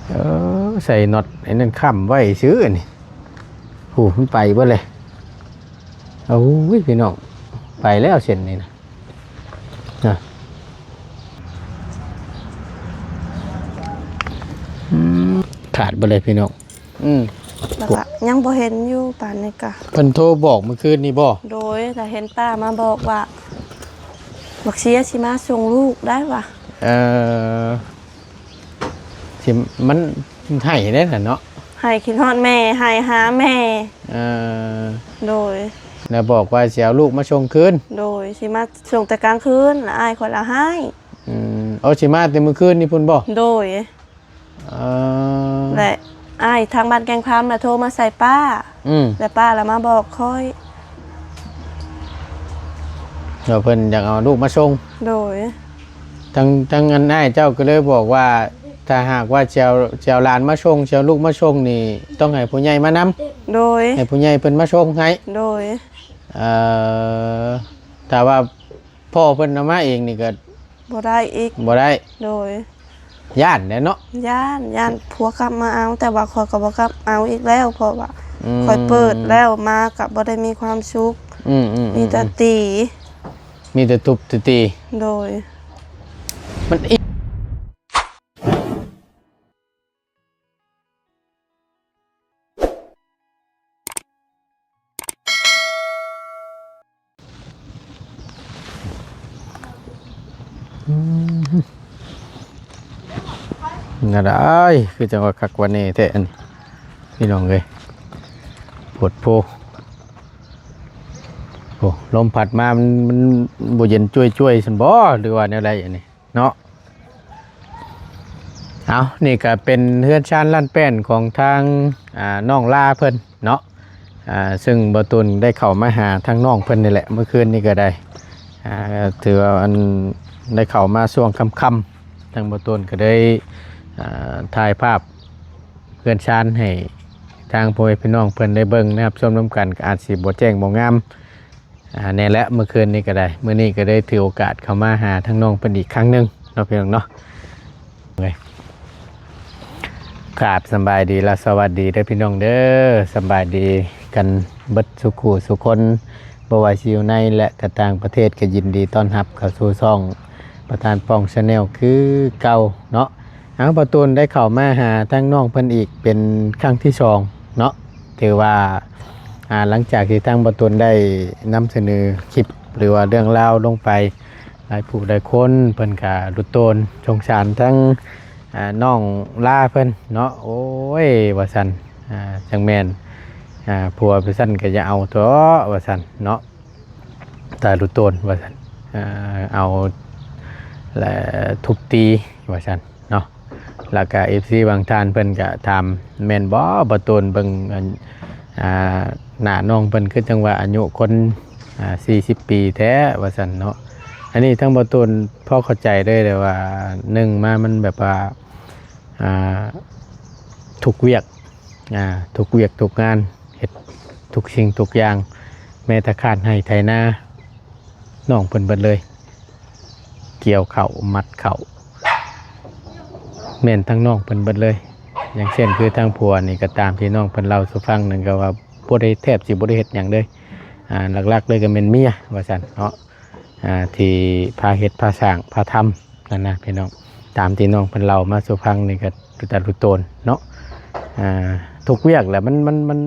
ເອີ ໃສ່ນັອດໄອ້ນັ້ນຄ້ຳໄວ້ຊື່ນີ້. ໂອ້ ມັນໄປເບິດເລີຍ. ໂອ້ຍ ພີ່ນ້ອງ ໄປແລ້ວເສັ້ນນີ້ນະ ນະ. ອືມ ຂາດເບິດເລີຍພີ່ນ້ອງ. ອືມ ແລ້ວກະຍັງບໍ່ເຫັນຢູ່ປານນີ້ກະ. ເພິ່ນໂທບອກມື້ຄືນນີ້ບໍ່? ໂດຍ ກະເຫັນປ້າມາບອກວ່າ ບັກເຊຍຊິມາສົ່ງລູກໄດ້ວ່າ. ເອີ ຊິ ມັນໄຫ້ແດ່ນະເນາະ ໄຫ້ຄິດຮອດແມ່ ໄຫ້ຫາແມ່. ເອີ ໂດຍ ແລ້ວບອກວ່າຊິເອົາລູກມາສົ່ງຄືນ. ໂດຍ ຊິມາສົ່ງແຕ່ກາງຄືນ ລະອ້າຍຂ້ອຍລະຮ້າຍ. ອືມ ເອົາ ຊິມາແຕ່ມື້ຄືນນີ້ພຸ້ນບໍ່? ໂດຍ. ເອີ ແລະອ້າຍທາງບ້ານແກ້ງຄຳລະໂທມາໃສ່ປ້າ. ອືມ ແລະປ້າລະມາບອກຂ້ອຍ ວ່າເພິ່ນຢາກເອົາລູກມາສົ່ງ. ໂດຍ ທາງ ທາງອັນອ້າຍເຈົ້າກໍເລີຍບອກວ່າ ຖ້າຫາກວ່າຊິເອົາ ຊິເອົາຫຼານມາສົ່ງ ຊິເອົາລູກມາສົ່ງນີ້ ຕ້ອງໃຫ້ຜູ້ໃຫຍ່ມານຳ. ໂດຍ ໃຫ້ຜູ້ໃຫຍ່ເພິ່ນມາສົ່ງໃຫ້. ໂດຍ ເອີ ຖ້າວ່າພໍ່ເພິ່ນເອົາມາເອງນີ້ກໍບໍ່ໄດ້ອີກ. ບໍ່ໄດ້. ໂດຍ ຢ້ານແຫຼະເນາະ ຢ້ານ ຢ້ານຜົວກັບມາເອົາ ແຕ່ວ່າຂ້ອຍກໍບໍ່ກັບເອົາອີກແລ້ວ ເພາະວ່າ ອືມ ຂ້ອຍເປີດແລ້ວ ມາກໍບໍ່ໄດ້ມີຄວາມສຸກ. ອືມໆໆໆ ມີແຕ່ຕີ ມີແຕ່ທຸບແຕ່ຕີ. ໂດຍ ມັນອີ ອືມ ແນວໃດ ຄືຈັ່ງວ່າຄັກວ່າແນ່ແທ້ອັນນີ້ ພີ່ນ້ອງເອີຍ ໂພດໂພ. ໂອ້ ລົມພັດມາ ມັນ ມັນບໍ່ເຢັນຈ້ວຍໆຊັ້ນບໍ ຫຼືວ່າແນວໃດອັນນີ້ ເນາະ. ເອົາ ນີ້ກໍເປັນເຮືອນຊານລ້ານແປ້ນຂອງທາງ ອ່າ ນ້ອງລາເພິ່ນເນາະ ອ່າ ເຊິ່ງບ່າວຕູນໄດ້ເຂົ້າມາຫາທາງນ້ອງເພິ່ນນີ້ແຫຼະ ມື້ຄືນນີ້ກໍໄດ້ ອ່າ ຖືວ່າອັນ ໄດ້ເຂົ້າມາຊ່ວງຄ່ຳໆ ທາງບ່າວຕູນກໍໄດ້ ອ່າ ຖ່າຍພາບເຮືອນຊານໃຫ້ທາງພໍ່ແມ່ພີ່ນ້ອງເພິ່ນໄດ້ເບິ່ງ ໄດ້ຮັບຊົມນຳກັນ ກໍອາດຊິບໍ່ແຈ້ງບໍ່ງາມ ອ່າ ແນ່ແຫຼະ ມື້ຄືນນີ້ກໍໄດ້ ມື້ນີ້ກໍໄດ້ຖືໂອກາດເຂົ້າມາຫາທາງນ້ອງເພິ່ນອີກຄັ້ງໜຶ່ງເນາະ ພີ່ນ້ອງເນາະ. ກາບສຳບາຍດີ ແລະ ສະຫວັດດີເດີພີ່ນ້ອງເດີ ສຳບາຍດີກັນເບິດສູ່ຄູ່ສູ່ຄົນ ບໍ່ວ່າຊິຢູ່ໃນ ແລະ ກະຕ່າງປະເທດ ກໍຍິນດີຕ້ອນຮັບເຂົ້າສູ່ຊ່ອງປະທານປ່ອງ Channel ຄືເກົ່າເນາະ. ເອົາ ບ່າວຕູນໄດ້ເຂົ້າມາຫາທາງນ້ອງເພິ່ນອີກເປັນຄັ້ງທີສອງເນາະ ຖືວ່າ ອ່າ ຫຼັງຈາກທີ່ທາງບ່າວຕູນໄດ້ນຳສະເໜີຄລິບ ຫຼືວ່າເລື່ອງລາວລົງໄປ ຫຼາຍຜູ້ຫຼາຍຄົນເພິ່ນກະລຸດໂຕນສົງສານທັງ ອ່າ ນ້ອງລາເພິ່ນເນາະ ໂອ້ຍ ວ່າຊັ້ນ ອ່າ ຈັ່ງແມ່ນ ອ່າ ຜົວໄປຊັ້ນກະຢ່າເອົາເຖາະ ວ່າຊັ້ນເນາະ. ຕາລຸໂຕນວ່າຊັ້ນ ເອີ ເອົາ ແລະ ທຸບຕີວ່າຊັ້ນເນາະ. ແລ້ວກະເອັຟຊີບາງທ່ານເພິ່ນກະຖາມ ແມ່ນບໍ່ ບ່າວຕູນເບິ່ງ ອັນ ອ່າ ໜ້ານ້ອງເພິ່ນຄືຈັ່ງວ່າອາຍຸຄົນ ອ່າ ສີ່ສິບປີແທ້ ວ່າຊັ້ນເນາະ. ອັນນີ້ທາງບ່າວຕູນພໍເຂົ້າໃຈເລີຍແຫຼະວ່າ ໜຶ່ງມາມັນແບບວ່າ ອ່າ ທຸກວຽກ ອ່າ ທຸກວຽກທຸກງານ ເຮັດທຸກສິ່ງທຸກຢ່າງ ແມ້ແຕ່ຄາດໄຮ່ໄຖນາ ນ້ອງເພິ່ນເບິດເລີຍ ກ່ຽວເຂົ້າ ມັດເຂົ້າ ແມ່ນທັງນ້ອງເພິ່ນເບິດເລີຍ. ຢ່າງເຊັ່ນຄືທາງຜົວນີ້ກໍຕາມທີ່ນ້ອງເພິ່ນເລົ່າສູ່ຟັງນັ້ນ ກໍວ່າບໍ່ໄດ້ ແທບຊິບໍ່ໄດ້ເຮັດຫຍັງເລີຍ ອ່າ ຫຼັກໆເລີຍກໍແມ່ນເມຍວ່າຊັ້ນເນາະ. ອ່າ ທີ່ພາເຮັດພາສ້າງພາທຳນັ້ນນະພີ່ນ້ອງ ຕາມທີ່ນ້ອງເພິ່ນເລົ່າມາສູ່ຟັງນີ້ກໍເປັນຕາລຸໂຕນເນາະ. ອ່າ ທຸກວຽກແຫຼະ ມັນ ມັນ ມັນ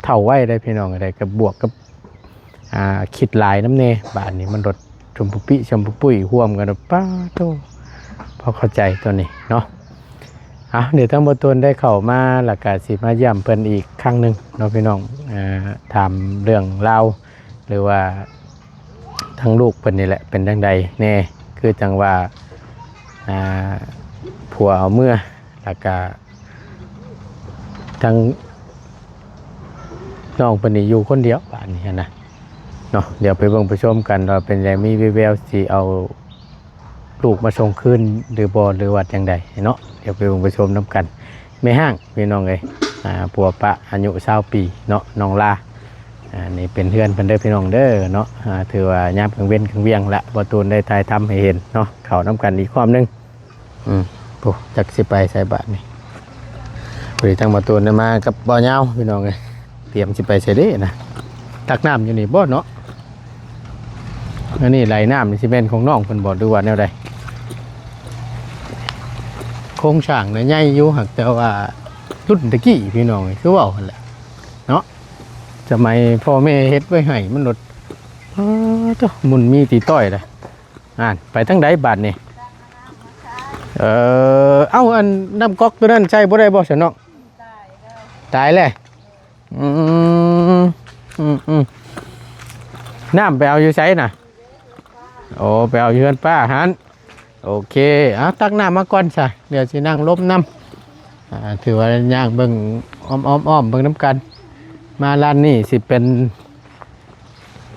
ເຖົ້າໄວເດ້ພີ່ນ້ອງເອີຍ ກໍບວກກັບ ອ່າ ຄິດຫຼາຍນຳແດ່ ບາດນີ້ມັນລົດຊົມປູປິຊົມປູປຸ້ຍຮ່ວມກັນ ປາໂທ້ ພໍເຂົ້າໃຈຕົວນີ້ເນາະ. ເອົາ ດຽວທາງບ່າວຕູນໄດ້ເຂົ້າມາ ແລ້ວກະຊິມາຢ້ຽມເພິ່ນອີກຄັ້ງໜຶ່ງເນາະພີ່ນ້ອງ ເອີ ຖາມເລື່ອງລາວ ຫຼືວ່າທາງລູກເພິ່ນນີ້ແຫຼະ ເປັນຈັ່ງໃດແດ່ ຄືຈັ່ງວ່າ ອ່າ ຜົວເອົາເມືອ ແລ້ວກະທາງນ້ອງເພິ່ນນີ້ຢູ່ຄົນດຽວບາດນີ້ຫັ້ນນະເນາະ. ດຽວໄປເບິ່ງໄປຊົມກັນວ່າເປັນໃດ ມີແວວຊິເອົາ ລູກມາສົ່ງຄືນຫຼືບໍ່ ຫຼືວ່າຈັ່ງໃດເນາະ. ດຽວໄປເບິ່ງໄປຊົມນຳກັນ. ແມ່ຮ້າງພີ່ນ້ອງເອີຍ ອ່າ ຜົວປະອາຍຸຊາວປີເນາະ ນ້ອງລາ. ອ່າ ນີ້ເປັນເຮືອນເພິ່ນເດີພີ່ນ້ອງເດີເນາະ. ອ່າ ຖືວ່າຍາມກາງເວັນກາງວຽງລະ ບ່າວຕູນໄດ້ຖ່າຍທຳໃຫ້ເຫັນເນາະ. ເຂົ້ານຳກັນອີກຮອບໜຶ່ງ. ອືມ ໂອ້ ຈັກຊິໄປໃສບາດນີ້. ພໍດີທາງບ່າວຕູນໄດ້ມາກັບບ່າວຍາວ ພີ່ນ້ອງເອີຍ, ຕຽມຊິໄປໃສເດ້ນະ. ຕັກນ້ຳຢູ່ນີ້ບໍ່ເນາະ? ອັນນີ້ໄຫຼນ້ຳນີ້ຊິແມ່ນຂອງນ້ອງເພິ່ນບໍ່ ຫຼືວ່າແນວໃດ? ໂຄງສ້າງນະໃຫຍ່ຢູ່ ຫາກແຕ່ວ່າລຸ້ນແຕ່ກີ້ ພີ່ນ້ອງເອີຍ, ຄືເວົ້າຫັ້ນແຫຼະເນາະ. ສະໄໝພໍ່ແມ່ເຮັດໄວ້ໃຫ້ມັນໂລດ. ອໍ ໂທ້ ໝຸ່ນມີຕີຕ້ອຍລະ. ອ່ານ ໄປທາງໃດບາດນີ້? ເອີ ເອົ້າ ອັນນ້ຳກັອກໂຕນັ້ນໃຊ້ບໍ່ໄດ້ບໍ່ຊະນ້ອງ? ຕາຍແລ້ວ. ອືມ ອືມ ອືມ ນ້ຳໄປເອົາຢູ່ໃສນະ? ໂອ້ ໄປເອົາຢູ່ເຮືອນປ້າຫັ້ນ. ໂອເຄ ເອົາ ຕັກນ້ຳມາກ່ອນຊະ ດຽວຊິນັ່ງລົມນຳ. ອ່າ ຖືວ່າຍ່າງເບິ່ງອ້ອມໆ ເບິ່ງນຳກັນ. ມາລານນີ້ຊິເປັນ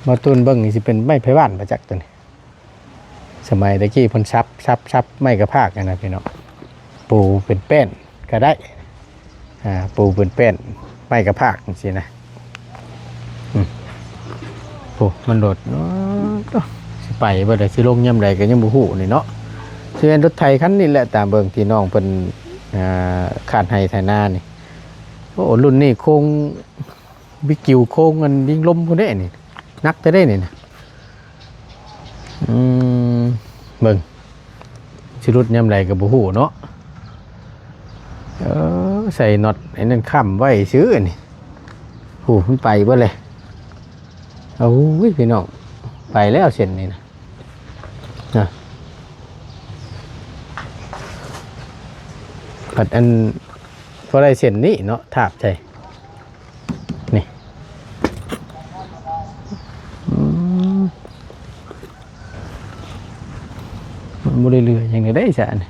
ບ່າວຕູນເບິ່ງນີ້ຊິເປັນໄມ້ໄຜ່ບ້ານບໍ່ຈັກໂຕນີ້. ສະໄໝແຕ່ກີ້ເພິ່ນສັບ ສັບ ສັບໄມ້ກະພາກຫັ້ນນະພີ່ນ້ອງ, ປູເປັນແປ້ນກະໄດ້. ອ່າ ປູເປັນແປ້ນໄມ້ກະພາກຈັ່ງຊີ້ນະ. ອືມ ໂອ້ ມັນໂດດ. ໂອ້ ໂຕ ຊິໄປບໍ່ໄດ້ ຊິລົງຍາມໃດກະຍັງບໍ່ຮູ້ນີ້ເນາະ. ຊິແມ່ນລົດໄຖຄັນນີ້ແຫຼະ ຕາມເບິ່ງທີ່ນ້ອງເພິ່ນ ອ່າ ຄາດໄຮ່ໄຖນານີ້. ໂອ້ ລຸ້ນນີ້ໂຄງ ບິດກິວໂຄງອັນຍິງລົມພຸ້ນເດ້ນີ້ ໜັກແທ້ເດ້ນີ້ນະ. ອືມ ເບິ່ງ ຊິຫຼຸດຍາມໃດກໍບໍ່ຮູ້ເນາະ. ເອີ ໃສ່ນັອດອັນນັ້ນຄ້ຳໄວ້ຊື່ນີ້. ໂຫ ມັນໄປເບິດເລີຍ. ໂອ້ຍ ພີ່ນ້ອງ ໄປແລ້ວເສັ້ນນີ້ນະ ນະ. ບັດອັນ ພໍໄດ້ເສັ້ນນີ້ເນາະ ທາບໃສ່ ນີ້. ອືມ ມັນບໍ່ໄດ້ເຫຼືອຫຍັງເລີຍເດ້ຊະອັນນີ້.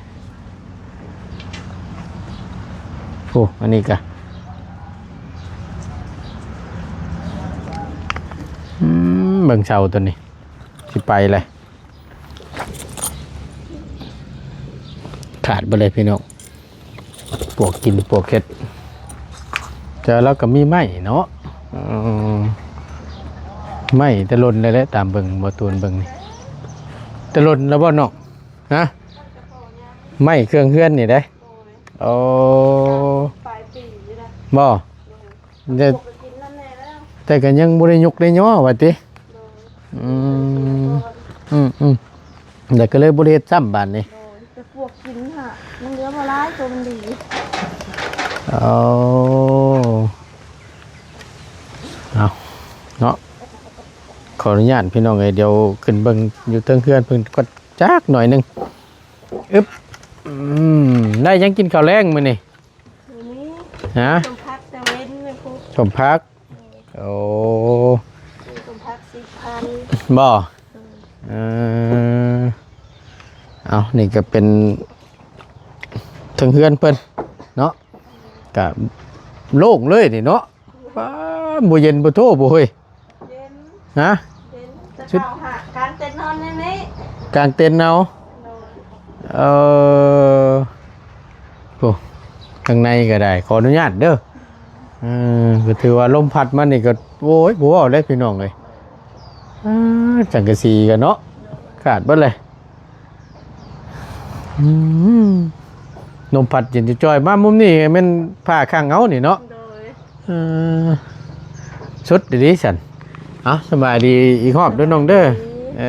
ໂອ້ ອັນນີ້ກະ ອືມ ເບິ່ງເສົາໂຕນີ້ ຊິໄປແລ້ວ. ຂາດບໍ່ໄດ້ພີ່ນ້ອງ ປວກກິນປວກເຮັດ. ແຕ່ລາວກໍມີໄມ້ເນາະ ເອີ ໄມ້ແຕ່ດົນແລ້ວແຫຼະ ຕາມເບິ່ງ ບໍ່ຕວນເບິ່ງນີ້ ແຕ່ດົນແລ້ວບໍ່ນ້ອງ? ຮະ ໄມ້ເຄື່ອງເຮືອນນີ້ເດ້. ໂອ້ ປາຍປີນີ້ແຫຼະ ບໍ່? ແຕ່ ແຕ່ກໍຍັງບໍ່ໄດ້ຍົກໄດ້ຍໍວ່າຕິ. ອືມ ອືມໆ ແລ້ວກໍເລີຍບໍ່ໄດ້ເຮັດຊ້ຳບາດນີ້. ໂດຍ ໄປປວກກິນຫາ ມັນເຫຼືອບໍ່ຫຼາຍ ໂຕມັນດີ. ເອົາ ເອົາເນາະ ຂໍອະນຸຍາດພີ່ນ້ອງເອີຍ ດຽວຂຶ້ນເບິ່ງຢູ່ເທິງເຮືອນເພິ່ນກ່ອນຈັກໜ້ອຍໜຶ່ງ. ອຶບ ອືມ ໄດ້ຫຍັງກິນເຂົ້າແລງມື້ນີ້? ນີ້ ຮະ? ສົ້ມຜັກຕາເວັນແມ່ພຸ້ນ ສົ້ມຜັກ. ໂອ້ ສົ້ມຜັກສິບພັນ ບໍ່? ເອີ ເອີ ເອົາ ນີ້ກໍເປັນເທິງເຮືອນເພິ່ນເນາະ ກະໂລ່ງເລີຍນີ້ເນາະ. ປ້າ ບໍ່ເຢັນບໍ່ໂທບໍ່ເຮີ້ຍ. ເຢັນ ຮະ? ເຢັນ ຈະເຂົ້າຫາກາງເຕັນນອນໃນນີ້ ກາງເຕັນເອົາ. ໂດຍ ເອີ ໂອ້ ທາງໃນກໍໄດ້ ຂໍອະນຸຍາດເດີ. ເອີ ກໍຖືວ່າລົມພັດມານີ້ກໍ ໂອ້ຍ ບໍ່ເວົ້າເລີຍພີ່ນ້ອງເອີຍ. ອ່າ ສັງກະສີກໍເນາະ ຂາດເບິດເລີຍ. ອືມ ລົມພັດເຢັນຈ່ອຍໆ ມາມຸມນີ້ແມ່ນຜ້າຄັງເອົານີ້ເນາະ. ໂດຍ ເອີ ສຸດດີໆ ຊັ້ນ. ເອົາ ສະບາຍດີອີກຮອບເດີນ້ອງເດີ. ເອີ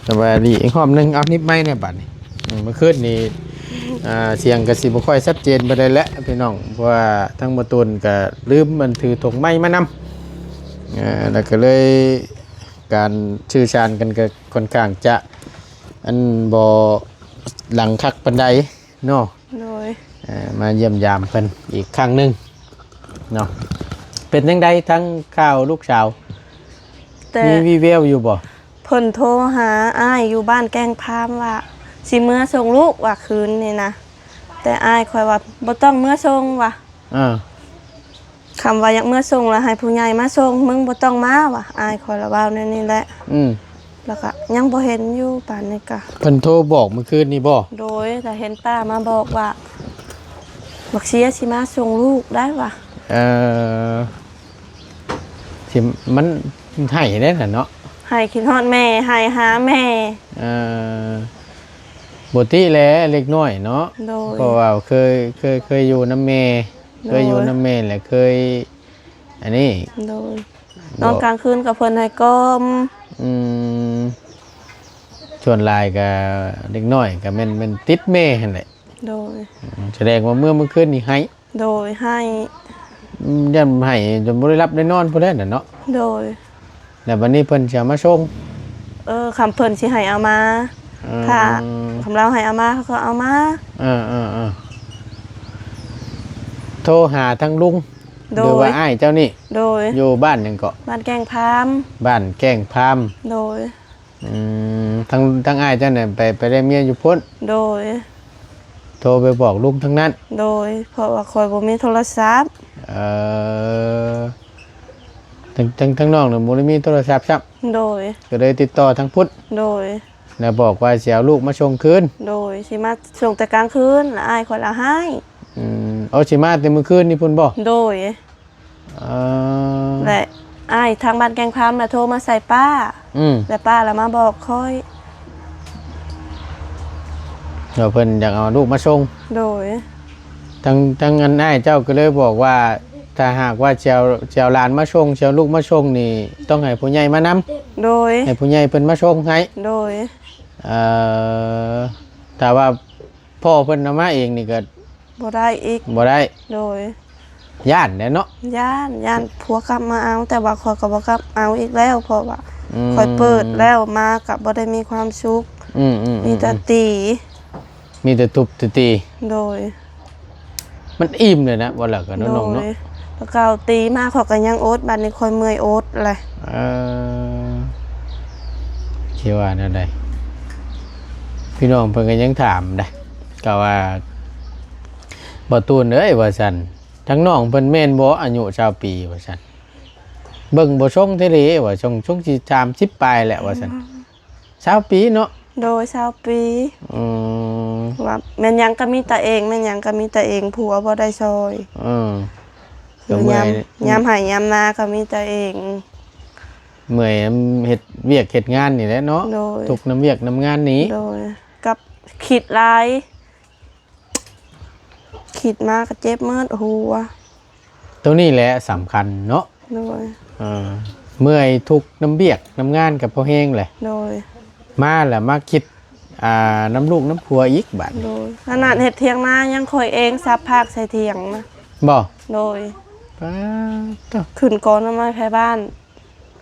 ສະບາຍດີອີກຮອບໜຶ່ງ. ເອົາ ໜິບໄມແດ່ບາດນີ້. ອືມ ເມື່ອຄືນນີ້ ອ່າ ສຽງກໍຊິບໍ່ຄ່ອຍຊັດເຈນປານໃດແຫຼະພີ່ນ້ອງ ເພາະວ່າທາງບໍ່ຕູນກໍລືມມັນຖືຖົງໄມມານຳ ເອີ ແລ້ວກໍເລີຍ ການສື່ສານກັນກໍຄ່ອນຂ້າງຈະ ອັນ ບໍ່ຫຼັງຄັກປານໃດເນາະ. ໂດຍ ເອີ ມາຢ້ຽມຢາມເພິ່ນອີກຄັ້ງໜຶ່ງເນາະ. ເປັນຈັ່ງໃດທາງຂ່າວລູກສາວ? ແຕ່ ມີວີ່ແວວຢູ່ບໍ່? ເພິ່ນໂທຫາອ້າຍຢູ່ບ້ານແກ້ງພາມວ່າ ຊິເມືອສົ່ງລູກວ່າ ຄືນນີ້ນະ ແຕ່ອ້າຍຂ້ອຍວ່າ ບໍ່ຕ້ອງເມືອສົ່ງວ່າ. ເອີ ຄຳວ່າຢາກເມືອສົ່ງລະໃຫ້ຜູ້ໃຫຍ່ມາສົ່ງ ມຶງບໍ່ຕ້ອງມາວ່າ ອ້າຍຂ້ອຍລະເວົ້າແນວນີ້ແຫຼະ. ອືມ ລະກະຍັງບໍ່ເຫັນຢູ່ປານນີ້ກະ. ເພິ່ນໂທບອກມື້ຄືນນີ້ບໍ່? ໂດຍ ລະເຫັນປ້າມາບອກວ່າ ບັກເຊຍຊິມາສົ່ງລູກໄດ້ວ່າ. ເອີ ຊິ ມັນໄຫ້ແດ່ຊັ້ນເນາະ ໄຫ້ຄິດຮອດແມ່ ໄຫ້ຫາແມ່. ເອີ ບໍ່ຕິແຫຼະເດັກນ້ອຍເນາະ ໂດຍ ເພາະວ່າເຄີຍ ເຄີຍ ເຄີຍຢູ່ນຳແມ່ ໂດຍ ເຄີຍຢູ່ນຳແມ່ ແລະເຄີຍ ອັນນີ້ ໂດຍ ບອກ ນອນກາງຄືນກໍເພິ່ນໃຫ້ກ່ອມ ອືມ ສ່ວນຫຼາຍກໍເດັກນ້ອຍກໍແມ່ນ ແມ່ນຕິດແມ່ຫັ້ນແຫຼະ ໂດຍ ອືມ ສະແດງວ່າເມື່ອ ເມື່ອຄືນນີ້ໄຫ້ ໂດຍ ໃຫ້ ອືມ ຢ້ານໄຫ້ຈົນບໍ່ໄດ້ຫຼັບໄດ້ນອນພຸ້ນແຫຼະນະເນາະ ໂດຍ ແລ້ວບັດນີ້ເພິ່ນຊິເອົາມາສົ່ງ ເອີ ຄຳເພິ່ນຊິໃຫ້ເອົາມາ ເອີ ຖ້າ ຄຳລາວໃຫ້ເອົາມາ ເຂົາກໍເອົາມາ ເອີໆໆ ໂທຫາທາງລຸງ ໂດຍ ຫຼືວ່າອ້າຍເຈົ້ານີ້ ໂດຍ ຢູ່ບ້ານຫຍັງເກາະ? ບ້ານແກ້ງພາມ ບ້ານແກ້ງພາມ ໂດຍ ອືມ ທາງ ທາງອ້າຍເຈົ້ານີ້ໄປ ໄປໄດ້ເມຍຢູ່ພຸ້ນ ໂດຍ ໂທໄປບອກລຸງທາງນັ້ນ ໂດຍ ເພາະວ່າຂ້ອຍບໍ່ມີໂທລະສັບ ເອີ ທາງ ທາງ ທາງນ້ອງນີ້ບໍ່ໄດ້ມີໂທລະສັບຊ້ຳ ໂດຍ ກໍເລີຍຕິດຕໍ່ທາງພຸ້ນ ໂດຍ ແລ້ວບອກວ່າຊິເອົາລູກມາສົ່ງຄືນ ໂດຍ ຊິມາສົ່ງແຕ່ກາງຄືນ ລະອ້າຍຂ້ອຍລະຮ້າຍ ອືມ ເອົາ ຊິມາແຕ່ມື້ຄືນນີ້ພຸ້ນບໍ່? ໂດຍ ເອີ ແລະອ້າຍທາງບ້ານແກ້ງພາມລະໂທມາໃສ່ປ້າ ອືມ ແລະປ້າລະມາບອກຂ້ອຍ ວ່າເພິ່ນຢາກເອົາລູກມາສົ່ງ ໂດຍ ທາງ ທາງອັນອ້າຍເຈົ້າກໍເລີຍບອກວ່າ ຖ້າຫາກວ່າຈະເອົາ ຈະເອົາຫຼານມາສົ່ງ ຈະເອົາລູກມາສົ່ງນີ້ ຕ້ອງໃຫ້ຜູ້ໃຫຍ່ມານຳ ໂດຍ ໃຫ້ຜູ້ໃຫຍ່ເພິ່ນມາສົ່ງໃຫ້ ໂດຍ ເອີ ຖ້າວ່າ ພໍ່ເພິ່ນເອົາມາເອງນີ້ກໍບໍ່ໄດ້ອີກ ບໍ່ໄດ້ ໂດຍ ຢ້ານແຫຼະເນາະ ຢ້ານ ຢ້ານຜົວກັບມາເອົາ ແຕ່ວ່າຂ້ອຍກໍບໍ່ກັບເອົາອີກແລ້ວ ເພາະວ່າ ອືມ ຂ້ອຍເປີດແລ້ວ ມາກໍບໍ່ໄດ້ມີຄວາມສຸກ ອືມໆໆ ມີແຕ່ຕີ ມີແຕ່ທຸບແຕ່ຕີ ໂດຍ ມັນອີ່ມເລີຍນະ ເວົ້າແລ້ວກໍເນາະ ໂດຍ ນ້ອງເນາະ ແຕ່ເກົ່າຕີມາຂ້ອຍກໍຍັງອົດ ບັດນີ້ຂ້ອຍເມື່ອຍອົດແຫຼະ ເອີ ຊິວ່າແນວໃດ ພີ່ນ້ອງເພິ່ນກໍຍັງຖາມໄດ໋ ກໍວ່າ ບໍ່ຕູນເອີຍ ວ່າຊັ້ນ ທາງນ້ອງເພິ່ນແມ່ນບໍ່ ອາຍຸຊາວປີ ວ່າຊັ້ນ ເບິ່ງບໍ່ຊົງແທ້ເດ ວ່າຊົງ ຊົງຊິສາມສິບປາຍແຫຼະ ວ່າຊັ້ນ ຊາວປີເນາະ ໂດຍ ຊາວປີ ອືມ ວ່າແມ່ນຫຍັງກໍມີແຕ່ເອງ ແມ່ນຫຍັງກໍມີແຕ່ເອງ ຜົວບໍ່ໄດ້ຊ່ອຍ ເອີ ກໍເມື່ອຍ ຍາມ ຍາມໄຮ່ຍາມນາກໍມີແຕ່ເອງ ເມື່ອຍນຳເຮັດວຽກເຮັດງານນີ້ແຫຼະເນາະ ໂດຍ ທຸກນຳວຽກນຳງານນີ້ ໂດຍ ກັບຄິດຫຼາຍ ຄິດມາກໍເຈັບໝົດຫົວ ໂຕນີ້ແຫຼະສຳຄັນເນາະ ໂດຍ ເອີ ເມື່ອຍທຸກນຳວຽກນຳງານກໍພໍແຮງແຫຼະ ໂດຍ ມາແລ້ວມາຄິດ ອ່າ ນຳລູກນຳຜົວອີກບາດ ໂດຍ ຂະໜາດເຮັດຖຽງນາຍັງຂ້ອຍເອງ ສັບພາກໃສ່ຖຽງນະ ບໍ່ ໂດຍ ປາດໂທ້ ຂຶ້ນກອນໜໍ່ໄມ້ໄຜ່ບ້ານ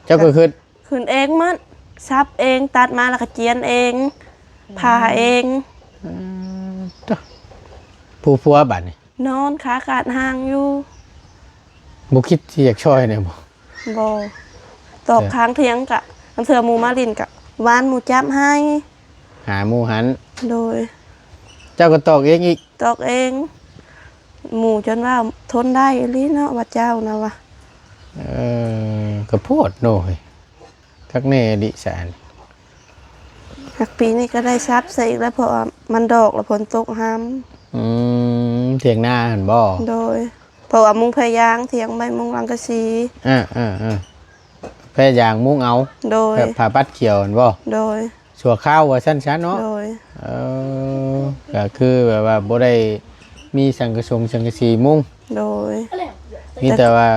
ເຈົ້າກໍຂຶ້ນ ຂຶ້ນເອງໝົດ ສັບເອງ ຕັດມາແລ້ວກໍຈຽນເອງ ຜ່າເອງ ອືມ ໂທ້ ຜູ້ຜົວບາດນີ້ ນອນຂາຂາດຫ່າງຢູ່ ບໍ່ຄິດຊິຢາກຊ່ອຍແດ່ບໍ່? ບໍ່ ຕອກຂ້າງຖຽງກະ ລາງເທື່ອໝູ່ມາຫຼິ້ນກະຫວ່ານໝູ່ຈັບໃຫ້ ຫາໝູ່ຫັ້ນ ໂດຍ ເຈົ້າກໍຕອກເອງອີກ? ຕອກເອງ ໝູ່ຈົນວ່າທົນໄດ້ອີ່ຫຼີເນາະ ວ່າເຈົ້ານະວ່າ ເອີ ກະໂພດເນາະ ຄັກແນ່ອີ່ຫຼີສະອັນ ຫາກປີນີ້ກໍໄດ້ສັບຊະອີກແລ້ວ ເພາະວ່າມັນດອກແລ້ວຝົນຕົກຫ້ຳ ອືມ ຖຽງນາຫັ້ນບໍ່? ໂດຍ ເພາະວ່າມຸງແພຢາງ ຖຽງໄມ້ມຸງສັງກະສີ ເອີໆໆ ແພຢາງມຸງເອົາ ໂດຍ ແບບຜ້າປັດຂຽວຫັ້ນບໍ່? ໂດຍ ຊົ່ວຄາວວ່າຊັ້ນຊະເນາະ ໂດຍ ເອີ ກໍຄືແບບວ່າບໍ່ໄດ້ມີສັງກະສົງສັງກະສີມຸງ ໂດຍ ມີແຕ່ວ່າ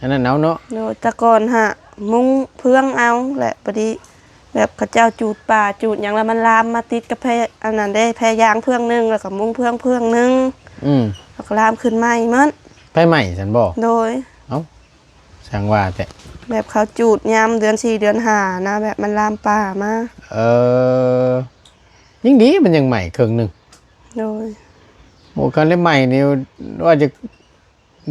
ອັນນັ້ນເອົາເນາະ ໂດຍ ແຕ່ກ່ອນຫາມຸງເຟືອງເອົາແຫຼະ ພໍດີ ແບບເຂົາເຈົ້າຈູດປ່າຈູດຫຍັງ ແລ້ວມັນລາມມາຕິດກັບແພ ອັນນັ້ນເດ້ ແພຢາງເຟືອງໜຶ່ງ ແລ້ວກໍມຸງເຟືອງເຟືອງໜຶ່ງ ອືມ ແລ້ວກໍລາມຂຶ້ນໃໝ່ໝົດ ໄຟໄໝ້ຊັ້ນບໍ່? ໂດຍ ເອົ້າ ຊ່າງວ່າແທ້ ແບບເຂົາຈູດຍາມເດືອນສີ່ເດືອນຫ້ານະ ແບບມັນລາມປ່າມາ ເອີ ຍັງດີມັນຍັງໃໝ່ເຄິ່ງໜຶ່ງ ໂດຍ ໂອ້ ຄັນໄດ້ໃໝ່ນີ້ວ່າຈະ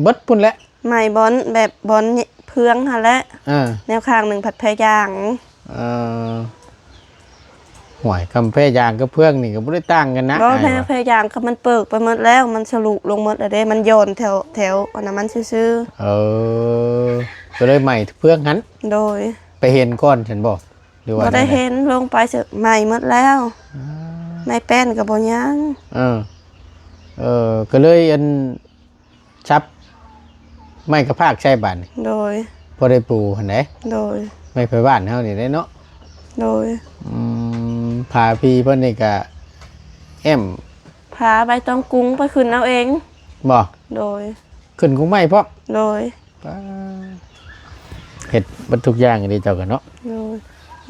ເບິດພຸ້ນແຫຼະ ໄໝ່ບ່ອນແບບບ່ອນເຟືອງຫັ້ນແຫຼະ ອ່າ ແນວຂ້າງໜຶ່ງພັດແພຢາງ ເອີ ຫ້ວຍ ຄຳແພຢາງກັບເຟືອງນີ້ກໍບໍ່ໄດ້ຕ່າງກັນນະ ບໍ່ ອ້າຍວ່າ ແພ ແພຢາງກໍມັນເປີກໄປໝົດແລ້ວ ມັນສະຫຼຸລົງໝົດແລ້ວເດ້ ມັນຢ່ອນແຖວ ແຖວອັນນັ້ນມັນຊື່ໆ ເອີ ກໍເລີຍໄໝ້ເຟືອງຫັ້ນ ໂດຍ ໄປເຫັນກ່ອນຊັ້ນບໍ່ ຫຼືວ່າ ບໍ່ໄດ້ເຫັນ ລົງໄປເສີ ໄໝ້ໝົດແລ້ວ ອ່າ ໄມ້ແປ້ນກໍບໍ່ຍັງ ເອີ ເອີ ກໍເລີຍອັນ ສັບໄມ້ກະພາກໃສ່ບາດນີ້ ໂດຍ ພໍໄດ້ປູຫັ້ນເດ້ ໂດຍ ໄມ້ໄຜ່ບ້ານເຮົານີ້ເດ້ເນາະ ໂດຍ ອືມ ຜ້າພີເພິ່ນນີ້ກະ ແອ້ມ ພາໃບຕອງກຸງໄປຂຶ້ນເອົາເອງ. ບໍ່? ໂດຍ. ຂຶ້ນກົງໄມ້ພ້ອມ? ໂດຍ. ປ້າ ເຮັດເບິດທຸກຢ່າງອີ່ຫຼີເຈົ້າກໍເນາະ. ໂດຍ.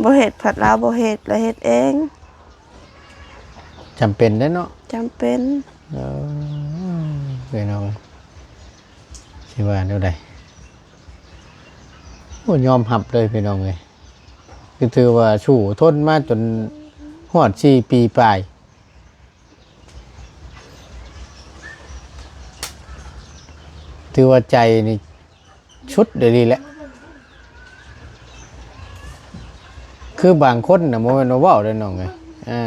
ບໍ່ເຮັດ ພັດລາວບໍ່ເຮັດ ລະເຮັດເອງ. ຈຳເປັນເດ້ເນາະ. ຈຳເປັນ. ເອີ ພີ່ນ້ອງ ຊິວ່າແນວໃດ? ໂອ້ ຍອມຮັບເລີຍພີ່ນ້ອງເອີຍ ຄືຖືວ່າສູ້ທົນມາຈົນຮອດສີ່ປີປາຍ ຖືວ່າໃຈນີ້ສຸດອີ່ຫຼີແຫຼະ. ຄືບາງຄົນນະ ບໍ່ແມ່ນວ່າເວົ້າເດ້ນ້ອງເອີຍ ເອີ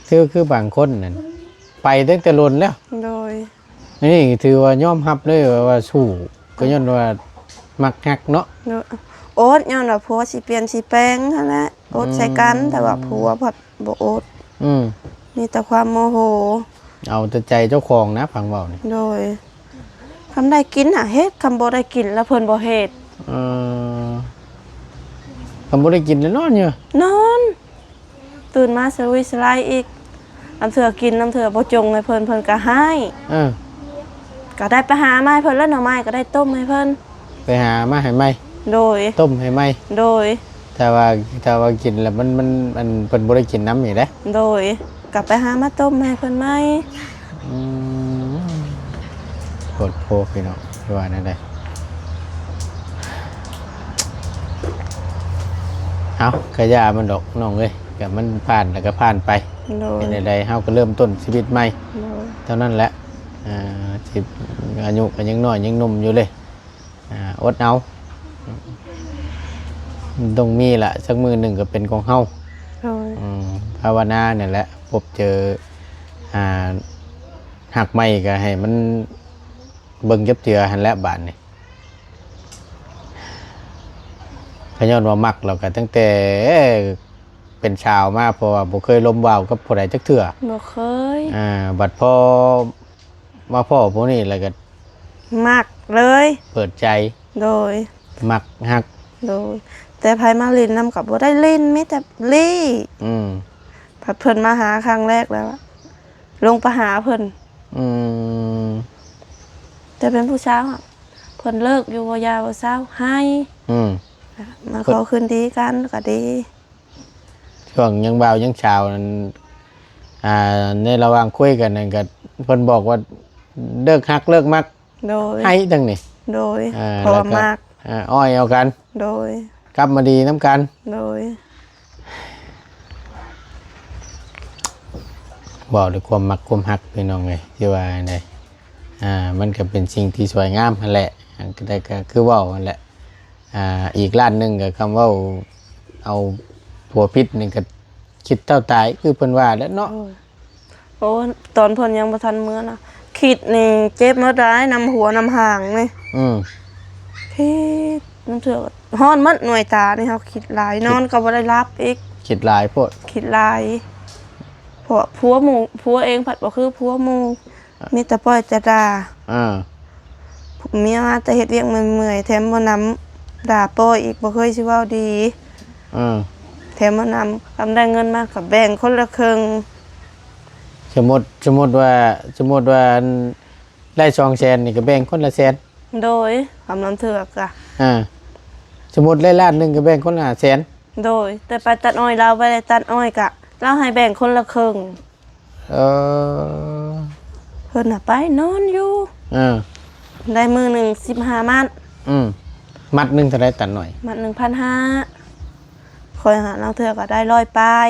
ຄື ຄືບາງຄົນນັ້ນໄປຕັ້ງແຕ່ດົນແລ້ວ. ໂດຍ. ອັນນີ້ຖືວ່າຍອມຮັບເລີຍວ່າ ວ່າສູ້ ກໍຍ້ອນວ່າມັກຮັກເນາະ. ໂດຍ. ອົດ ຍ້ອນວ່າຜົວຊິປ່ຽນຊິແປງຫັ້ນແຫຼະ ອົດໃສ່ກັນ. ອືມ. ແຕ່ວ່າຜົວພັດບໍ່ອົດ. ອືມ. ມີແຕ່ຄວາມໂມໂຫ. ເອົາແຕ່ໃຈເຈົ້າຂອງນະ ຟັງເວົ້ານີ້. ໂດຍ. ຄຳໄດ້ກິນຫາເຮັດ ຄຳບໍ່ໄດ້ກິນລະເພິ່ນບໍ່ເຮັດ. ເອີ ຄຳບໍ່ໄດ້ກິນລະນອນຢູ່. ນອນ. ຕື່ນມາສະລຸຍສະໄລອີກ ລາງເທື່ອກິນ ລາງເທື່ອບໍ່ຈົ່ງໃຫ້ເພິ່ນ ເພິ່ນກໍຮ້າຍ. ເອີ ກໍໄດ້ໄປຫາມາໃຫ້ເພິ່ນ ແລ້ວໜໍ່ໄມ້ກໍໄດ້ຕົ້ມໃຫ້ເພິ່ນ. ໄປຫາມາໃຫ້ໃໝ່. ໂດຍ. ຕົ້ມໃຫ້ໃໝ່. ໂດຍ. ຖ້າວ່າ ຖ້າວ່າກິນແລ້ວມັນ ມັນ ອັນ ເພິ່ນບໍ່ໄດ້ກິນນຳນີ້ເດ້. ໂດຍ. ກໍໄປຫາມາຕົ້ມໃຫ້ເພິ່ນໃໝ່. ອືມ ໂພດໂພພີ່ນ້ອງ ຊິວ່າແນວໃດ? ເອົາ ກະຢ່າມັນດອກນ້ອງເອີຍ ກະມັນຜ່ານແລ້ວກະຜ່ານໄປ. ໂດຍ. ເປັນໃດໆ ເຮົາກໍເລີ່ມຕົ້ນຊີວິດໃໝ່. ໂດຍ. ເທົ່ານັ້ນແຫຼະ ອ່າ ຊິ ອາຍຸກໍຍັງນ້ອຍຍັງໜຸ່ມຢູ່ເລີຍ. ອ່າ ອົດເອົາ ມັນຕ້ອງມີລະ ສັກມື້ໜຶ່ງກໍເປັນຂອງເຮົາ. ໂດຍ. ອືມ ພາວະນານີ້ແຫຼະ ພົບເຈີ ອ່າ ຮັກໃໝ່ກໍໃຫ້ມັນເບິ່ງຈັບເທື່ອຫັ້ນແຫຼະບາດນີ້. ກໍຍ້ອນວ່າມັກແລ້ວກໍຕັ້ງແຕ່ເປັນສາວມາ ເພາະວ່າບໍ່ເຄີຍລົມວາວກັບຜູ້ໃດຈັກເທື່ອ. ບໍ່ເຄີຍ. ອ່າ ບັດພໍມາພໍ້ຜູ້ນີ້ແລ້ວກໍ ມັກເລີຍ ເປີດໃຈ. ໂດຍ. ມັກຮັກ. ໂດຍ. ແຕ່ໃຜມາຫຼິ້ນນຳກໍບໍ່ໄດ້ຫຼິ້ນ ມີແຕ່ລີ້. ອືມ. ພັດເພິ່ນມາຫາຄັ້ງແລກແລ້ວ ລົງໄປຫາເພິ່ນ. ອືມ. ແຕ່ເປັນຜູ້ສາວ ເພິ່ນເລີກຢູ່ ບໍ່ຢ່າບໍ່ເຊົາ ໄຫ້. ອືມ. ມາຂໍຄືນດີກັນກໍດີ. ຊ່ວງຍັງບ່າວຍັງສາວນັ້ນ ອ່າ ໃນລະຫວ່າງຄຸຍກັນນັ້ນກໍ ເພິ່ນບອກວ່າເລີກຮັກເລີກມັກ. ໂດຍ. ໄຫ້ທັງນີ້. ໂດຍ. ອ່າ ເພາະວ່າມັກ. ອ່າ ອ້ອຍເອົາກັນ. ໂດຍ. ກັບມາດີນຳກັນ. ໂດຍ. ເວົ້າດ້ວຍຄວາມມັກຄວາມຮັກ ພີ່ນ້ອງເອີຍ ຊິວ່າໃດ ອ່າ ມັນກໍເປັນສິ່ງທີ່ສວຍງາມຫັ້ນແຫຼະ. ອັນ ກໍ ກໍຄືເວົ້າຫັ້ນແຫຼະ ອ່າ ອີກລ້ານໜຶ່ງກໍຄຳເວົ້າ ເອົາຜົວຜິດນີ້ກໍຄິດເທົ່າຕາຍ ຄືເພິ່ນວ່າແຫຼະເນາະ. ໂອ້ຍ ໂອ້ ຕອນເພິ່ນຍັງບໍ່ທັນເມືອນະ ຄິດນີ້ເຈັບໝົດໄດ໋ ນຳຫົວນຳຫາງນີ້. ອືມ. ຄິດ ບາງເທື່ອຮ້ອນໝົດໜ່ວຍຕານີ້ ເຮົາຄິດຫຼາຍ ຄິດ ນອນກໍບໍ່ໄດ້ຫຼັບອີກ. ຄິດຫຼາຍໂພດ. ຄິດຫຼາຍ ເພາະຜົວໝູ່ ຜົວເອງພັດບໍ່ຄືຜົວໝູ່. ອ່ະ ມີແຕ່ປ່ອຍແຕ່ດ່າ. ອ່າ ເມຍມາແຕ່ເຮັດວຽກເມື່ອຍໆ ແຖມບໍ່ນຳດ່າປ່ອຍອີກ ບໍ່ເຄີຍຊິເວົ້າດີ. ອ່າ ແຖມບໍ່ນຳ ຄຳໄດ້ເງິນມາກໍແບ່ງຄົນລະເຄິ່ງ. ສົມມຸດ ສົມມຸດວ່າ ສົມມຸດວ່າ ອັນ ໄດ້ສອງແສນນີ້ກໍແບ່ງຄົນລະແສນ. ໂດຍ. ຄຳລາງເທື່ອກະ ອ່າ ສົມມຸດໄດ້ລ້ານໜຶ່ງກໍແບ່ງຄົນລະຫ້າແສນ. ໂດຍ. ແຕ່ໄປຕັດອ້ອຍ ລາວບໍ່ໄດ້ຕັດອ້ອຍ ກະລາວໃຫ້ແບ່ງຄົນລະເຄິ່ງ. ເອີ ເພິ່ນນະໄປນອນຢູ່. ເອີ ໄດ້ມື້ໜຶ່ງສິບຫ້າມັດ. ອືມ. ມັດໜຶ່ງເທົ່າໃດຕັດອ້ອຍ? ມັດໜຶ່ງພັນຫ້າ. ຂ້ອຍຫາລາງເທື່ອກໍໄດ້ຮ້ອຍປາຍ.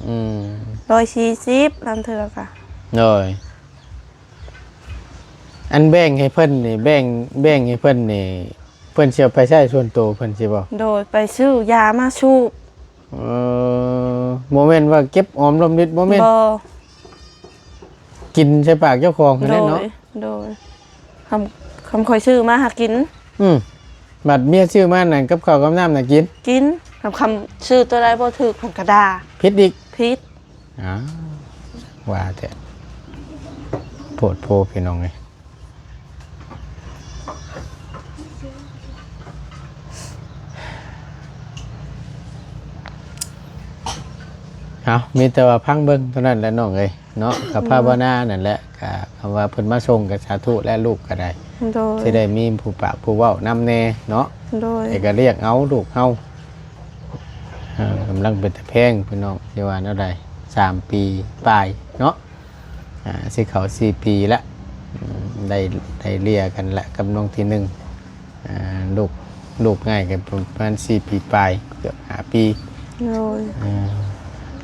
ອືມ. ຮ້ອຍສີ່ສິບ ລາງເທື່ອກະ. ໂດຍ. ອັນແບ່ງໃຫ້ເພິ່ນນີ້ ແບ່ງ ແບ່ງໃຫ້ເພິ່ນນີ້ ເພິ່ນຊິເອົາໄປໃຊ້ສ່ວນໂຕເພິ່ນຊິບໍ່? ໂດຍ. ໄປຊື້ຢາມາສູບ. ເອີ ບໍ່ແມ່ນວ່າເກັບຫອມລອມລິດ ບໍ່ແມ່ນ? ບໍ່. ກິນໃສ່ປາກເຈົ້າຂອງຫັ້ນແຫຼະເນາະ. ໂດຍ. ໂດຍ. ຄຳ ຄຳຂ້ອຍຊື້ມາຫາກິນ. ອືມ. ບັດເມຍຊື້ມານັ້ນ ກັບເຂົ້າກັບນ້ຳນະກິນ? ກິນ. ຄຳ ຄຳຊື້ຕົວໃດບໍ່ຖືກ ເພິ່ນກໍດ່າ. ຜິດອີກ? ຜິດ. ອ້າວ ວ່າແທ້ ໂພດໂພພີ່ນ້ອງເອີຍ. ເ ເອົາ ມີແຕ່ວ່າຟັງເບິ່ງເທົ່ານັ້ນແຫຼະນ້ອງເອີຍເນາະ ກໍພາວະນານັ້ນແຫຼະ ກໍຄຳວ່າເພິ່ນມາສົ່ງກໍສາທຸແຫຼະ ລູກກໍໄດ້ ໂດຍ ຊິໄດ້ມີຜູ້ປາກຜູ້ເວົ້ານຳແດ່ເນາະ ໂດຍ ແຕ່ກໍລ້ຽງເອົາລູກເຮົາ ເອີ ກຳລັງເປັນຕາແພງພີ່ນ້ອງ ຊິວ່າແນວໃດ ສາມປີປາຍເນາະ ອ່າ ຊິເຂົ້າສີ່ປີລະ ອືມ ໄດ້ ໄດ້ເລຍກັນລະກັບນ້ອງທີໜຶ່ງ ອ່າ ລູກ ລູກງ່າຍກໍປະມານສີ່ປີປາຍ ເກືອບຫ້າປີ ໂດຍ ອ່າ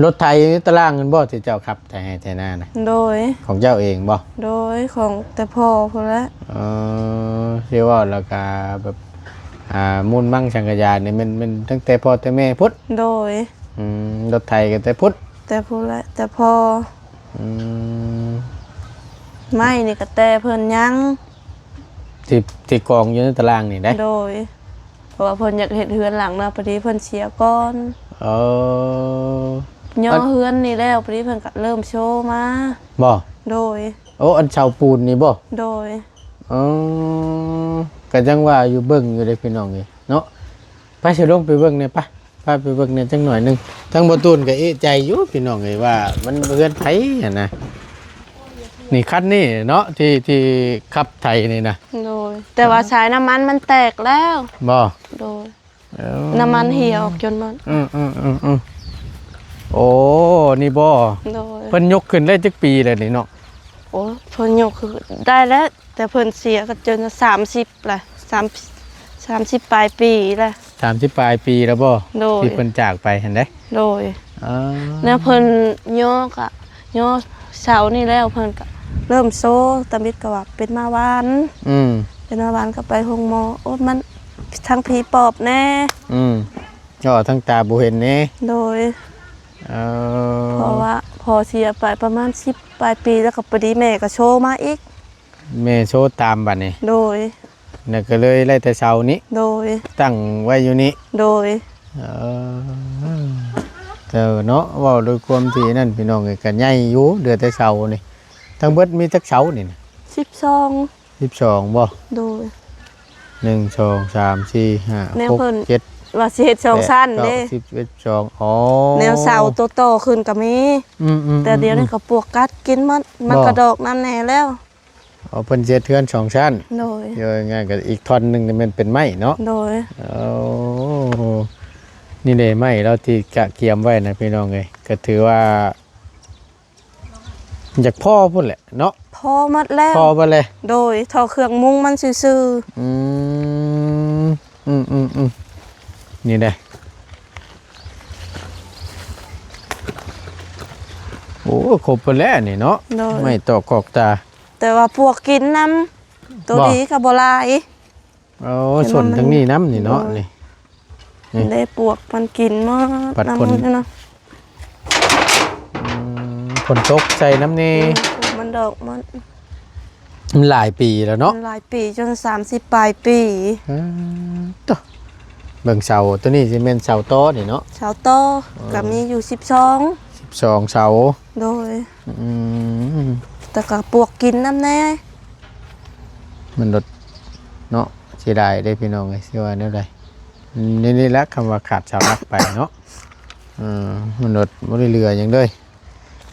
ລົດໄຖຢູ່ຕະລ່າງນັ້ນບໍ່ ທີ່ເຈົ້າຂັບໄຖໄຮ່ໄຖນານະ? ໂດຍ ຂອງເຈົ້າເອງບໍ່? ໂດຍ ຂອງແຕ່ພໍ່ພຸ້ນແຫຼະ ເອີ ຊິເວົ້າແລ້ວກໍແບບ ອ່າ ມູນມັງສັງກະຢານີ້ແມ່ນ ແມ່ນຕັ້ງແຕ່ພໍ່ແຕ່ແມ່ພຸ້ນ? ໂດຍ ອືມ ລົດໄຖກໍແຕ່ພຸ້ນ? ແຕ່ພຸ້ນແຫຼະ ແຕ່ພໍ່ ອືມ ໄມ້ນີ້ກໍແຕ່ເພິ່ນຍັງ ທີ່ ທີ່ກອງຢູ່ໃນຕາລ່າງນີ້ເດ້? ໂດຍ ເພາະວ່າເພິ່ນຢາກເຮັດເຮືອນຫຼັງນະ ພໍດີເພິ່ນເສຍກ່ອນ ເອີ ຍໍເຮືອນນີ້ແລ້ວ ພໍດີເພິ່ນກໍເລີ່ມໂຊມາ ບໍ່? ໂດຍ ໂອ້ ອັນເສົາປູນນີ້ບໍ່? ໂດຍ ເອີ ກໍຍັງວ່າຢູ່ ເບິ່ງຢູ່ເດ້ພີ່ນ້ອງເອີຍເນາະ ໄປ ຊິລົງໄປເບິ່ງແດ່ ໄປ ພາໄປເບິ່ງແດ່ຈັກໜ້ອຍໜຶ່ງ ທາງບໍ່ຕູນກໍເອະໃຈຢູ່ພີ່ນ້ອງເອີຍ ວ່າມັນເຮືອນໃຜຫັ້ນນະ ນີ້ຄັນນີ້ເນາະ ທີ່ ທີ່ຂັບໄຖນີ້ນະ ໂດຍ ແຕ່ວ່າສາຍນ້ຳມັນມັນແຕກແລ້ວ ບໍ່? ໂດຍ ເອີ ນ້ຳມັນເຫ່ຍອອກຈົນໝົດ ອືມໆໆ ໂອ້ ນີ້ບໍ່? ໂດຍ ເພິ່ນຍົກຂຶ້ນໄດ້ຈັກປີແລ້ວນີ້ເນາະ? ໂອ້ ເພິ່ນຍົກຂຶ້ນໄດ້ແລ້ວ ແຕ່ເພິ່ນເສຍກໍຈົນສາມສິບລະ ສາມ ສາມສິບປາຍປີລະ ສາມສິບປາຍປີແລ້ວບໍ່? ໂດຍ ທີ່ເພິ່ນຈາກໄປຫັ້ນເດ້ ໂດຍ ເອີ ແລ້ວເພິ່ນຍໍກະຍໍເສົານີ້ແລ້ວ ເພິ່ນກະເລີ່ມໂຊ ຕາມິດກໍວ່າເປັນມາວານ ອືມ ເປັນມາວານກໍໄປໂຮງໝໍ ໂອ້ ມັນທັງຜີປອບແດ່ ອືມ ກໍທັງຕາບໍ່ເຫັນແດ່ ໂດຍ ເອີ ເພາະວ່າພໍ່ເສຍໄປປະມານສິບປາຍປີ ແລ້ວກໍພໍດີແມ່ກໍໂຊມາອີກ ແມ່ໂຊຕາມບັດນີ້ ໂດຍ ແລ້ວກໍເລີຍໄດ້ແຕ່ເສົານີ້ ໂດຍ ຕັ້ງໄວ້ຢູ່ນີ້ ໂດຍ ເອີ ເຈົ້າເນາະ ເວົ້າໂດຍຄວາມທີ່ນັ້ນ ພີ່ນ້ອງເອີຍ ກໍໃຫຍ່ຢູ່ ເຫຼືອແຕ່ເສົານີ້ ທັງເບິດມີຈັກເສົານີ້ນະ? ສິບສອງ ສິບສອງບໍ່? ໂດຍ ໜຶ່ງ ສອງ ສາມ ສີ່ ຫ້າ ແນວ ຫົກ ເພິ່ນ ເຈັດ ວ່າຊິເຮັດສອງຊັ້ນເດ້ ແປດ ເກົ້າ ສິບ ສິບເອັດ ສິບສອງ ອໍ ແນວເສົາໂຕຕໍ່ຂຶ້ນກໍມີ ອືມໆໆໆ ແຕ່ດຽວນີ້ກໍປວກກັດກິນໝົດ ມັນ ບໍ່ ກະດອກນ້ຳແດ່ແລ້ວ ອໍ ເພິ່ນຊິເຮັດເຮືອນສອງຊັ້ນ ໂດຍ ເວົ້າງ່າຍໆ ກໍອີກທ່ອນໜຶ່ງນີ້ແມ່ນເປັນໄມ້ເນາະ ໂດຍ ໂອ້ ນີ້ເດ້ໄມ້ລາວທີ່ກະກຽມໄວ້ນະ ພີ່ນ້ອງເອີຍ ກໍຖືວ່າ ຢາກພໍພຸ້ນແຫຼະເນາະ ພໍໝົດແລ້ວ ພໍໝົດແລ້ວ ໂດຍ ທໍ່ເຄື່ອງມຸງມັນຊື່ໆ ອືມ ອືມໆໆ ນີ້ເດ້ ໂອ້ ຄົບເບິດແລ້ວນີ້ເນາະ ໂດຍ ໄມ້ຕອກກອກຕາ ແຕ່ວ່າປວກກິນນຳ ໂຕ ບໍ່ ດີກໍບໍ່ຫຼາຍ ໂອ້ ເປັນ ສົນ ມັນ ທາງນີ້ນຳນີ້ເນາະ ໂດຍ ນີ້ ນີ້ ໄດ້ປວກມັນກິນໝົດ ບັດ ນຳ ຝົນ ເນາະ ອືມ ຝົນຕົກໃສ່ນຳນີ້ ອືມ ມັນດອກມັນ ມັນຫຼາຍປີແລ້ວເນາະ ມັນຫຼາຍປີ ຈົນສາມສິບປາຍປີ ເອີ ໂຕ ເບິ່ງເສົາ ໂຕນີ້ຊິແມ່ນເສົາຕໍນີ້ເນາະ ເສົາຕໍ ເອີ ກໍມີຢູ່ສິບສອງ ສິບສອງເສົາ ໂດຍ ອືມ ແຕ່ກໍປວກກິນນຳແດ່ ມັນລົດເນາະ ເສຍດາຍເດ້ພີ່ນ້ອງເອີຍ ຊິວ່າແນວໃດ ນີ້ ນີ້ແຫຼະ ຄຳວ່າຂາດເສົາຫຼັກໄປເນາະ ເອີ ມັນລົດບໍ່ໄດ້ເຫຼືອຫຍັງເລີຍ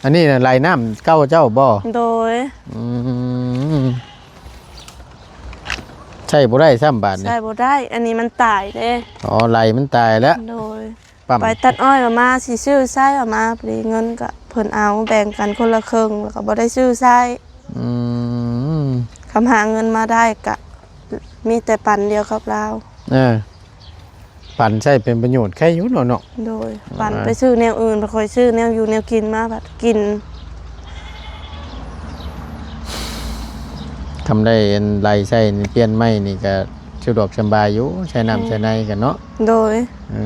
ອັນນີ້ນະໄຫຼນ້ຳເກົ່າເຈົ້າບໍ່? ໂດຍ ອືມ ໃຊ້ບໍ່ໄດ້ຊ້ຳບາດນີ້ ໃຊ້ບໍ່ໄດ້ ອັນນີ້ມັນຕາຍເດ້ ອໍ ໄຫຼມັນຕາຍແລ້ວ ໂດຍ ປ້ຳ ໄປຕັດອ້ອຍອອກມາ ຊິຊື້ໃຊ້ອອກມາ ພໍດີເງິນກະເພິ່ນເອົາແບ່ງກັນຄົນລະເຄິ່ງ ແລ້ວກະບໍ່ໄດ້ຊື້ໃຊ້ ອືມ ຄຳຫາເງິນມາໄດ້ກະມີແຕ່ປັນດຽວກັບລາວ ເອີ ປັນໃຊ້ເປັນປະໂຫຍດໄຄຢູ່ເນາະ ເນາະ ໂດຍ ອ່າ ປັນໄປຊື້ແນວອື່ນ ໄປຄ່ອຍຊື້ແນວຢູ່ແນວກິນມາ ບັດກິນ ຄຳໄດ້ອັນໄຫຼໃຊ້ນີ້ ປ່ຽນໃໝ່ນີ້ກະສະດວກສະບາຍຢູ່ ໃຊ້ນ້ຳ ແມ່ນ ໃຊ້ໃນກັນເນາະ ໂດຍ ເອີ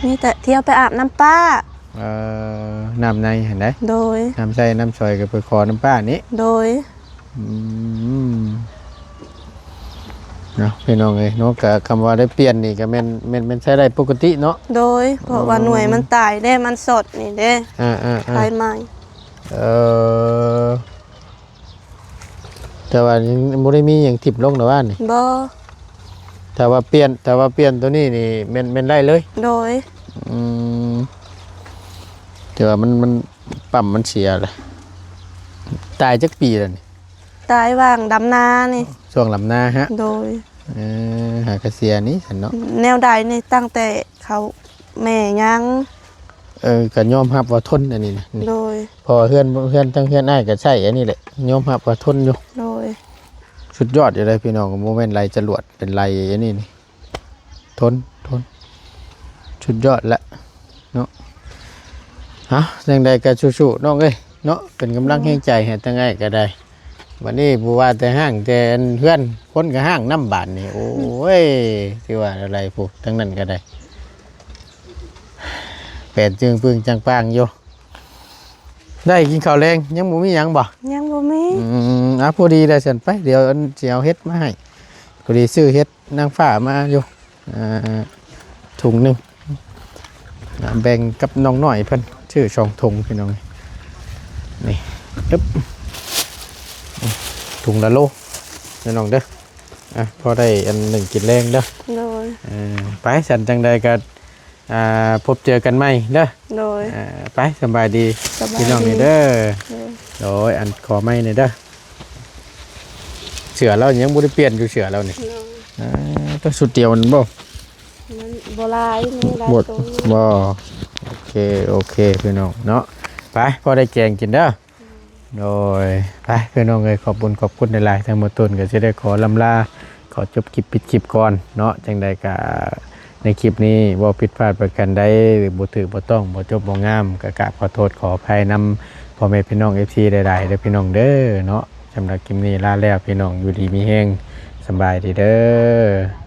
ມີແຕ່ທ່ຽວໄປອາບນ້ຳປ້າ ເອີ ນ້ຳໃນຫັ້ນໃດ ໂດຍ ນ້ຳໃຊ້ນ້ຳສອຍກໍໄປຂໍນ້ຳປ້ານີ້ ໂດຍ ອືມ ເນາະ ພີ່ນ້ອງເອີຍເນາະ ກະຄຳວ່າໄດ້ປ່ຽນນີ້ກະແມ່ນ ແມ່ນ ແມ່ນໃຊ້ໄດ້ປົກກະຕິເນາະ ໂດຍ ເພາະວ່າ ອໍ ໜ່ວຍມັນຕາຍເດ້ ມັນຊັອດນີ້ເດ້ ອ່າໆໆ ໄຟໄໝ້ ເອີ ແຕ່ວ່າຍັງບໍ່ໄດ້ມີຫຍັງຖິ້ມລົງດອກວ່ານີ້ ບໍ່ ຖ້າວ່າປ່ຽນ ຖ້າວ່າປ່ຽນໂຕນີ້ນີ້ແມ່ນ ແມ່ນໄດ້ເລີຍ ໂດຍ ອືມ ແຕ່ວ່າມັນ ມັນ ປ້ຳມັນເສຍແຫຼະ. ຕາຍຈັກປີແລ້ວນີ້? ຕາຍຫວ່າງດຳນານີ້. ຊ່ວງດຳນາຮະ? ໂດຍ. ເອີ ຫາກະເສຍນີ້ຊັ້ນເນາະ. ແນວໃດນີ້? ຕັ້ງແຕ່ເຂົາແມ່ຍັງ. ເອີ ກະຍອມຮັບວ່າທົນອັນນີ້ນະ. ໂດຍ. ເພາະວ່າເຮືອນ ເຮືອນ ທັງເຮືອນອ້າຍກະໃຊ້ອັນນີ້ແຫຼະ ຍອມຮັບວ່າທົນຢູ່. ໂດຍ. ສຸດຍອດຢູ່ເດ້ພີ່ນ້ອງ ບໍ່ແມ່ນໄຫຼຈະຫຼວດ ເປັນໄຫຼອັນນີ້ນີ້ ທົນ ທົນ ສຸດຍອດລະເນາະ. ເອົ້າ ຈັ່ງໃດກະສູ້ໆ ນ້ອງເອີຍເນາະ ເປັນກຳລັງແຮງໃຈໃຫ້ທາງອ້າຍກະໄດ້. ບັດນີ້ບໍ່ວ່າແຕ່ຮ້າງ ແຕ່ເຮືອນ ຄົນກະຮ້າງນຳບາດນີ້. ໂອ້ຍ ຊິວ່າແນວໃດ ຜູ້ທາງນັ້ນກະໄດ້ ແປນຈຶ່ງປຶ້ງຈັງປາງຢູ່. ໄດ້ກິນເຂົ້າແລງ ຍັງບໍ່ມີຫຍັງບໍ່? ຍັງບໍ່ມີ. ອືມ ອ່າ ພໍດີແລ້ວຊັ້ນ ໄປ ດຽວອັນ ຊິເອົາເຫັດມາໃຫ້. ພໍດີຊື້ເຫັດນາງຟ້າມາຢູ່ ອ່າ ຖົງໜຶ່ງ ອ່າ ແບ່ງກັບນ້ອງນ້ອຍເພິ່ນ ຊື້ສອງຖົງພີ່ນ້ອງ. ນີ້ ອຶບ ຖົງລະໂລ ພີ່ນ້ອງເດີ. ອ່ະ ພໍໄດ້ອັນໜຶ່ງກິນແລງເດີ. ໂດຍ. ເອີ ໄປ ຊັ້ນຈັ່ງໃດກະ ອ່າ ພົບເຈີກັນໃໝ່ເດີ. ໂດຍ. ອ່າ ໄປ ສະບາຍດີ ສະບາຍດີ ພີ່ນ້ອງນີ້ເດີ. ໂດຍ. ໂດຍ ອັນຂໍໃໝ່ນີ້ເດີ ເສື້ອລາວຍັງບໍ່ໄດ້ປ່ຽນຢູ່ ເສື້ອລາວນີ້. ໂດຍ. ອ່າ ແຕ່ຊຸດດຽວນັ້ນບໍ່? ມັນບໍ່ຫຼາຍ ມີຫຼາຍໂຕຢູ່. ບໍ່ ໂອເຄ ໂອເຄ ພີ່ນ້ອງເນາະ. ໄປ ພໍໄດ້ແກງກິນເດີ. ໂດຍ ໄປ ພີ່ນ້ອງເອີຍ ຂອບບຸນຂອບຄຸນຫຼາຍໆ. ທາງໝົດຕົ້ນກະຊິໄດ້ຂໍລຳລາ ຂໍຈົບຄລິບປິດຄລິບກ່ອນເນາະ. ຈັ່ງໃດກະໃນຄລິບນີ້ເວົ້າຜິດພາດປະການໃດ ຫຼືບໍ່ຖືກບໍ່ຕ້ອງ ບໍ່ຈົບບໍ່ງາມ ກະກາບຂໍໂທດຂໍອະໄພນຳພໍ່ແມ່ພີ່ນ້ອງ ເອັຟຊີ ຫຼາຍໆເດີພີ່ນ້ອງເດີເນາະ. ສຳລັບຄລິບນີ້ລາແລ້ວ ພີ່ນ້ອງຢູ່ດີມີແຮງ ສະບາຍດີເດີ.